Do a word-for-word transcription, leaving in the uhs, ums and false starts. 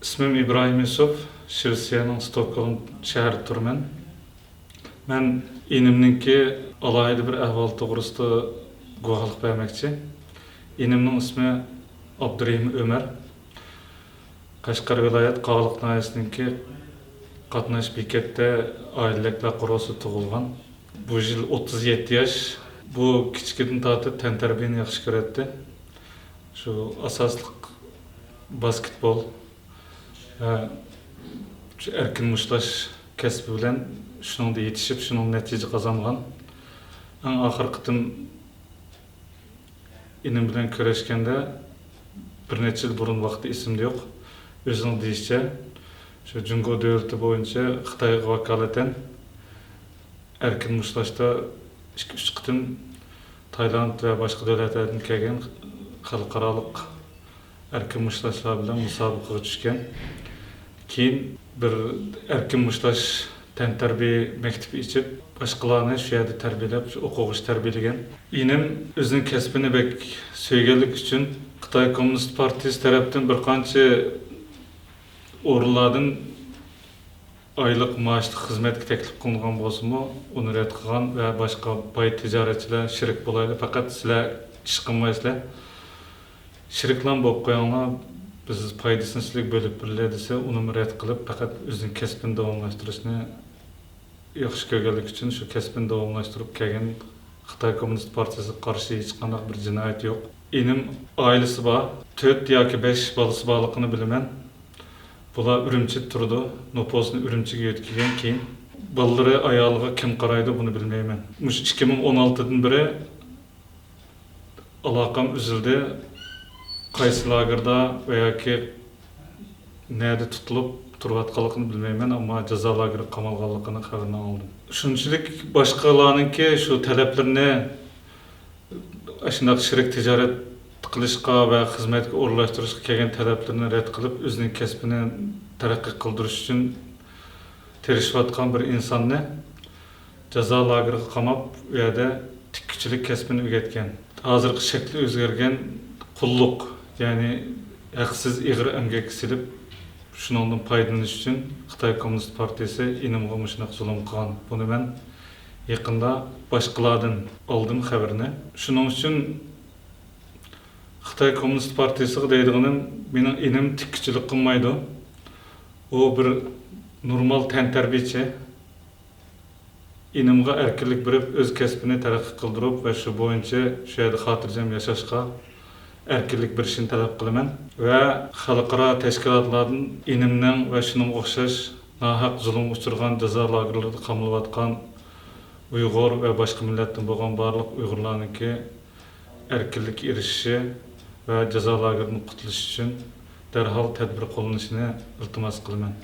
ئىسمىم ئىبراھىم يۈسۈپ، شىۋېتسىيەنىڭ ستوكگولم شەھىرىدە تۇرىمەن. مەن ئىنىمنىڭكى ئالاھىدە بىر ئەھۋال توغرىسىدا گۇۋاھلىق بەرمەكچى. ئىنىمنىڭ ئىسمى ئابدۇرېھىم ئۆمەر. قەشقەر ۋىلايەت قاغىلىق ناھىيەسىنىڭكى قاتناش بېكەتتە ئائىلىلىكلەر قورۇسىدا تۇغۇلغان. بۇ يىل ئوتتۇز يەتتە ياش. بۇ كىچىكىدىن تارتىپ تەنتەربىيەنى ياخشى كۆرەتتى. شۇ ئاساسلىق باسكېتبول ۋە شۇ ئەركىن مۇشتلاش كەسپى بىلەن شۇنىڭدا يېتىشىپ، شۇنىڭ نەتىجە قازانغان. ئەڭ ئاخىرقى قېتىم ئىنىم بىلەن كۆرۈشكەندە بىر نەچچە يىل بۇرۇن، ۋاقتى ئېسىمدە يوق. ئۆزىنىڭ دېيىشىچە، شۇ جۇڭگو دۆلىتى بويىچە خىتايغا ۋاكالىتەن ئەركىن مۇشتلاشتا ئىككى، ئۈچ قېتىم تايلاند ۋە باشقا دۆلەتلەردىن كەلگەن خەلقئارالىق ئەركىن مۇشتلاشلار بىلەن مۇسابىقىگە چۈشكەن. كېيىن بىر ئەركىن مۇشتلاش تەنتەربىيە مەكتىپى ئېچىپ، باشقىلارنى شۇ يەردە تەربىيەلەپ، شۇ ئوقۇغۇچى تەربىيەلىگەن. ئىنىم ئۆزىنىڭ كەسپىنى بەك سۆيگەنلىكى ئۈچۈن خىتاي كوممۇنىست پارتىيىسى تەرەپتىن بىر قانچە ئورۇنلاردىن ئايلىق مائاشلىق خىزمەتكە تەكلىپ قىلىنغان بولسىمۇ، ئۇنى رەت قىلغان ۋە باشقا باي تىجارەتچىلەر شېرىك بولايلى، پەقەت سىلەر ئىش قىلمايسىلەر، شېرىكلام بولۇپ قويۇڭلار، بىز پايدىسىنى سىلەرگە بۆلۈپ بېرىلى دېسە، ئۇنىمۇ رەت قىلىپ، پەقەت ئۆزىنىڭ كەسپىنى داۋاملاشتۇرۇشنى ياخشى كۆرگەنلىكى ئۈچۈن شۇ كەسپىنى داۋاملاشتۇرۇپ كەلگەن. خىتاي كوممۇنىست پارتىيىسىغا قارشى ھېچقانداق بىر جىنايەت يوق. ئىنىم ئائىلىسى بار، تۆت ياكى بەش بالىسى بارلىقىنى بىلىمەن. بۇلار ئۈرۈمچىدە تۇرىدۇ، نوپۇسىنى ئۈرۈمچىگە يۆتكىگەن كېيىن. بالىلىرى ئايالىغا كىم قارايدۇ، بۇنى بىلمەيمەن. مۇشۇ ئىككى مىڭ ئون ئالتىدىن بېرى ئالاقەم ئۈزۈلدى. قايسى لاگېردا ۋە ياكى نەدە تۇتۇلۇپ تۇرۇۋاتقانلىقىنى بىلمەيمەن، ئەمما جازا لاگېرىغا قامالغانلىقىنىڭ خەۋىرىنى ئالدىم. شۇنچىلىك باشقىلارنىڭكى شۇ تەلەپلىرىنى، ئاشۇنداق شېرىك تىجارەت قىلىشقا ۋە خىزمەتكە ئورۇنلاشتۇرۇشقا كەلگەن تەلەپلىرىنى رەت قىلىپ، ئۆزىنىڭ كەسپىنى تەرەققىي قىلدۇرۇش ئۈچۈن تىرىشىۋاتقان بىر ئىنساننى جازا لاگېرىغا قاماپ، ئۇ يەردە تىككۈچىلىك كەسپىنى ئۆگەتكەن. ھازىرقى شەكلى ئۆزگەرگەن قۇللۇق، يەنى ھەقسىز ئېغىر ئەمگەككە سېلىپ، شۇنىڭدىن پايدىلىنىش ئۈچۈن خىتاي كوممۇنىست پارتىيىسى ئىنىمغا مۇشۇنداق زۇلۇم قىلغان. بۇنى مەن يېقىندا باشقىلاردىن ئالدىم خەۋىرىنى. شۇنىڭ ئۈچۈن خىتاي كوممۇنىست پارتىيىسىغا دەيدىغىنىم، مېنىڭ ئىنىم تىككۈچىلىك قىلمايدۇ. ئۇ بىر نورمال تەنتەربىيەچى. ئىنىمغا ئەركىنلىك بېرىپ، ئۆز كەسپىنى تەرەققىي قىلدۇرۇپ ۋە شۇ بويىچە شۇ يەردە خاتىرجەم ياشاشقا ئەركىنلىك بېرىشىنى تەلەپ قىلىمەن ۋە خەلقئارا تەشكىلاتلاردىن ئىنىمنىڭ ۋە شۇنىڭغا ئوخشاش ناھەق زۇلۇمغا ئۇچرىغان جازا لاگېرلىرىدا قامىلىۋاتقان ئۇيغۇر ۋە باشقا مىللەتتىن بولغان بارلىق ئۇيغۇرلارنىڭكى ئەركىنلىككە ئېرىشىشى ۋە جازا لاگېرىدىن قۇتۇلۇشى ئۈچۈن دەرھال تەدبىر قوللىنىشىنى ئىلتىماس قىلىمەن.